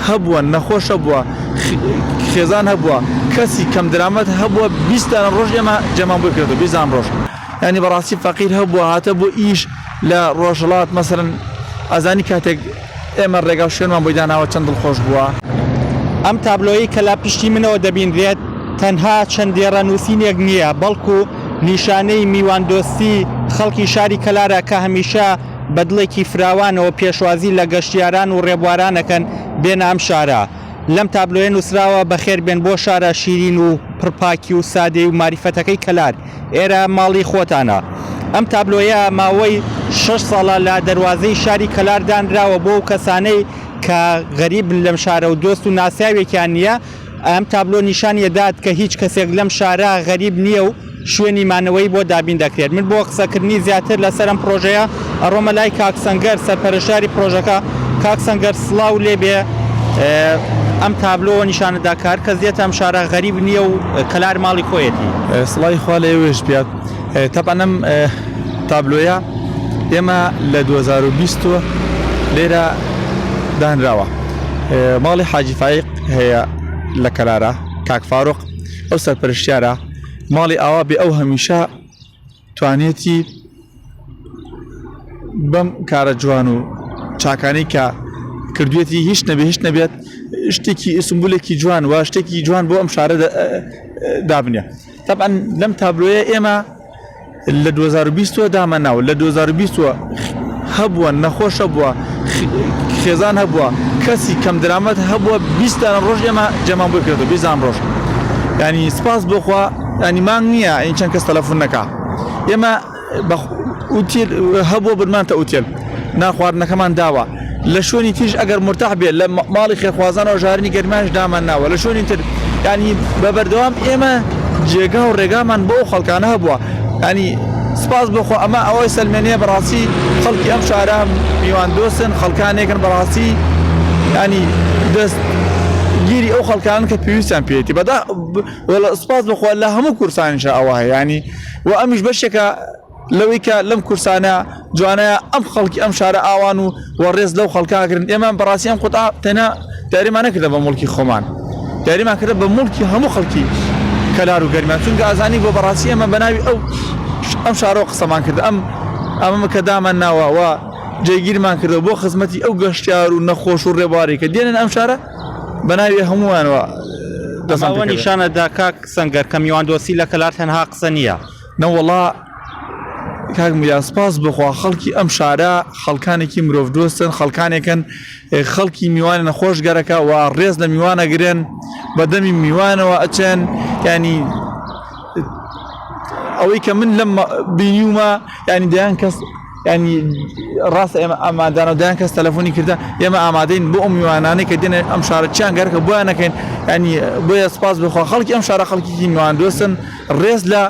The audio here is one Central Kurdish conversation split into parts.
هەبووە نەخۆش هەبووە خێزان هەبووە کەسی کەم درامەت هەبووە 20 دانە ڕۆژ ئێمە جەمان بۆی کردو 20 دانە ڕۆژ ینی بەڕاستی فەقیر هەبووە هاتە بۆ ئیش لە ڕۆژهەڵات مەسەلەن ئەزانی کاتێک ئێمە ڕێگا و شوێنمان بۆی داناوە چەند دڵخۆش بووە. ئەم تابلۆیەی کە لە پشتی منەوە دەبینرێت تەنها چەند دێڕە نووسینێک نییە، بەڵکو نیشانەی میواندۆستی خەڵکی شاری کەلارە کە هەمیشە بە دڵێکی فراوانەوە پێشوازی لە گەشتیاران و ڕێبواران ئەکەن بێنە ئەم شارە. لەم تابلۆیە نووسراوە بەخێربێن بۆ شارە شیرین و پڕ پاکی و سادەی و ماریفەتەکەی کەلار. ئێرە ماڵی خۆتانە. ئەم تابلۆیە ماوەی شەش ساڵە لە دەروازەی شاری کەلار دانراوە بۆ ئەو کەسانەی کە غەریبن لەم شارە و دۆست و ناسیاوێکیان نییە، ئەم تابلۆ نیشانی ئەدات کە هیچ کەسێک لەم شارە غەریب نییە و شوێنی مانەوەی بۆ دابین دەکرێت. من بۆ قسەکردنی زیاتر لەسەر ئەم پڕۆژەیە ئەڕۆمە لای کاک سەنگەر سەرپەرشتیاری پڕۆژەکە. کاک سەنگەر سڵاو لێ بێ ئەم تابلۆ نیشانەدا کە هەر کەس دێتە ئەم شارە غەریب نییە و کەلار ماڵی خۆیەتی. سڵاوی خوا لە ئێوەش بێت. تەبعەن ئەم تابلۆیە ئێمە لە 2020 لێرە دانراوە. ماڵی حاجی فایق هەیە لە کەلارە کاک فاروق ئەو سەرپەرشتیارە ماڵی ئاوا بێ ئەو هەمیشە توانیەتی بەم کارە جوان و چاکانەی کە کردوێتی هیچ نەبێ هیچ نەبێت شتێکی سمبولێکی جوان و شتێکی جوان بۆ ئەم شارە دابنێ طبعا لەم تابلۆیە ئێمە لە 2020 دامەناوە لە 2020 هەبووە نەخۆش هەبووە خێزان هەبووە کەسی کەم درامەت هەبووە 20 دانە ڕۆژ ئێمە جەمان بۆی کردو 20 دانە ڕۆژ ینی سپاس بۆخوا ینی مانگ نییە این چەند کەس تەلەفۆن نەکا ئێمە ئوتێل هەبووە برمانتە ئوتێل ناخواردنەکەمان داوە لە شوێنی تیژ ئەگەر مرتاح بێت لە ماڵی خێرخوازانەوە ژارنی گەرماش دامان ناوە لە شوێنی تر ینی بە بەردەوام ئێمە جێگا و ڕێگامان بۆ ئەو خەڵکانە هەبووە ینی سپاس بۆخۆ ئەمە ئەوەی سەلمێنەیە بەڕاستی خەڵکی ئەم شارە میوان دۆستن خەڵکانێکن بەڕاستی ینی دەست گیری ئەو خەڵکان کە پێویستیان پێێتی بەدا سپاس بخوا لە هەموو کورسانیشە ئەوە هەیە ینی و ئەمیش بەشێکە لەوەی کە لەم کورسانە جوانەیە ئەم خەڵکی ئەم شارە ئاوان و و ڕێز لەو خەڵکە ئەگرن ئێمە بەڕاستی ئەم قوتع تەنها دیاریمان نەکردە بە موڵکی خۆمان دیاریمان کردە بە موڵکی هەموو خەڵکی کەلار و گەرمیان چونکە ئازانی بۆ بەڕاستی ئێمە بەناوی ئەو ئەم شارەوە قسەمان کرد ئەم ئەمە کە دامان ناوە و جێگیرمان کردەوە بۆ خزمەتی ئەو گەشتیار و نەخۆش و ڕێبواری کە دێنن ئەم شارە بە ناوی هەمووانەوە دەستمان ئەوە پێکرد. نیشانە دا کاک سەنگەر کە میواندۆستی لە کەلار تەنها قسە نییە. نەوەڵا کاک موریا سپاس بۆ خوا خەڵکی ئەم شارە خەڵکانێکی مرۆڤ دۆستن خەڵکانێکن خەڵکی میوانە نەخۆش گەرەکە و ڕێز لە میوانە گرن بە دەمی میوانەوە ئەچن ینی ئەوەی کە من لەم بینیومە ینی دەیان کەس ینی ڕاستە ئێمە ئامادانە دەیان کەس تەلەفۆنی کردە ئێمە ئامادەین بۆ ئەو میوانانەی کە دێنە ئەم شارە چیان گەرەکە بۆیان نەکەین ینی بۆیە سپاس بخوا خەڵکی ئەم شارە خەڵکیکی میوان دۆستن ڕێز لە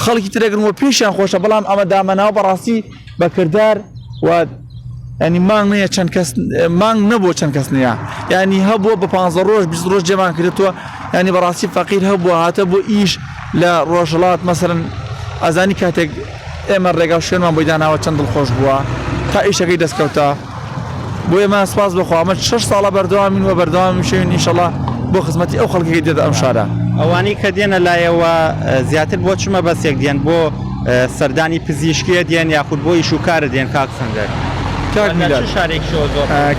خەڵکی ترەگرن و پێشیان خۆشە بەڵام ئەمە دامەناوە بەڕاستی بە کردار و ینی مانگ نییە چەند کەس مانگ نەبوو چەند کەس نییە ینی هەبووە بە پ ڕۆژ 20 ڕۆژ جێمان کردووە ینی بەڕاستی فەقیر هەبووە هاتە بۆ ئیش لە ڕۆژهەڵات مەسەرن ئازانی کاتێک ئێمە ڕێگا شوێنمان بۆی داناوە چەند دڵخۆش بووە تا ئیشەکەی دەستکەوتە بۆ ئێمە سپاس بۆ خوا ئەمە شەش ساڵە بەردەوامین و بەردەوام شوێن ئینشەڵا بۆ خزمەتی ئەو خەڵکەی دێتە ئەم شارە. ئەوانەی کە دێنە لایەوە زیاتر بۆ چ مەبەستێک دێن بۆ سەردانی پزیشکیە دێن یاخود بۆ ئیش و کارە دێن کاک سەنگەر؟ کاک میلاد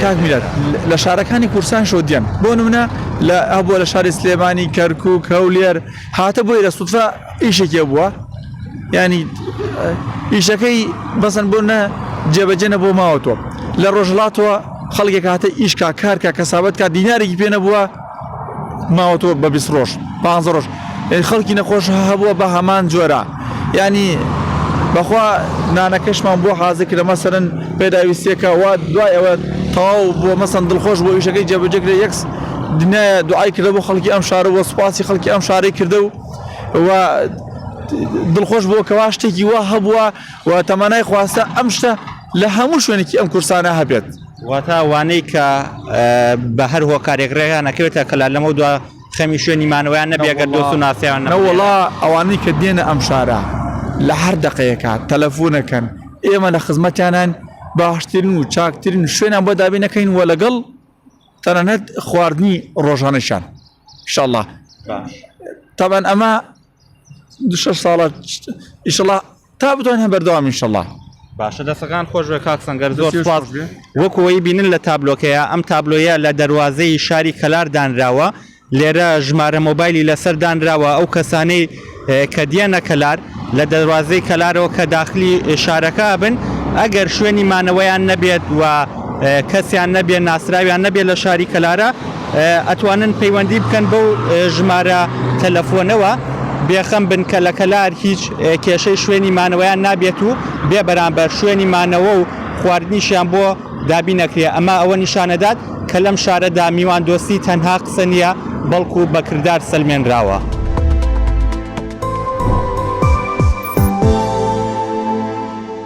کاک میلاد لە شارەکانی کوردستانشەوە دێن بۆ نمونە لە هەبووە لە شاری سلێمانی کەرکوک هەولێر هاتە بۆ ئێرە سوتفە ئیشێکی هەبووە ینی ئیشەکەی بەسەن بۆ نە جێبەجێ نەبوو ماوەتەوە لە ڕۆژهڵاتەوە خەڵکێک هاتە ئیشکا کارکە کەسابەت کا دینارێکی پێ نەبووە ماوەتەوە بە 20 ڕۆژ پ ڕۆژ خەڵکی نەخۆش هەبووە بە هەمان جۆرە ینی بەخوا نانەکەشمان بۆ حازر کرد مەسەرن پێداویستیەکە وا دوای ئەوە تەواو بۆ مەسەن دڵخۆش بۆ ئیشەکەی جێبەجێ یەکس دنیایە دوعای کردە بۆ خەڵکی ئەم شارە و سوپاسی خەڵکی ئەم شارەی کردە و و دڵخۆش بووە کەوا شتێکی وا هەبووە و تەمەنای خواستە ئەم شتە لە هەموو شوێنێکی ئەم کورسانە هەبێت. واتە وانەی کە بە هەر هۆکارێک ڕێیان ئەکەوێتە کەلار لەمەو دوا خەمی شوێنی مانەوەیان نەبێ گەر دۆست و ناسیان نەبێ. نەوەڵا ئەوانەی کە دێنە ئەم شارە لە هەر دەقەیەکا تەلەفونەکەن ئێمە لە خزمەتیانان باشترین و چاکترین شوێنیان بۆ دابین ئەکەین و لەگەڵ. تەنانەت خواردنی ڕۆژانەشان ئیشەڵا تاوان ئەمە دو شەش ساڵە ئیشەڵا تا بتوانین هەر بەردەوام ئینشەڵا. باشە دەستەکان خۆش بێ کاک سەنگەر زۆر سوپاس وەکو ئەوەی بینن لە تابلۆکەیە ئەم تابلۆیە لە دەروازەی شاری کەلار دانراوە لێرە ژمارە مۆبایلی لەسەر دانراوە ئەو کەسانەی کە دیەنە کەلار لە دەروازەی کەلارەوە کە داخلی شارەکە بن ئەگەر شوێنی مانەوەیان نەبێت و کەسیان نەبێت ناسراویان نەبێت لە شاری کەلارە ئەتوانن پەیوەندی بکەن بەو ژمارە تەلەفۆنەوە بێخەم بن کە لە کەلار هیچ کێشەی شوێنی مانەوەیان نابێت و بێ بەرامبەر شوێنی مانەوە و خواردنیشیان بۆ دابین ئەکرێ ئەمە ئەوە نیشانەدات کە لەم شارەدا میواندۆستی تەنها قسە نییە بەڵکو بە کردار سەلمێنراوە.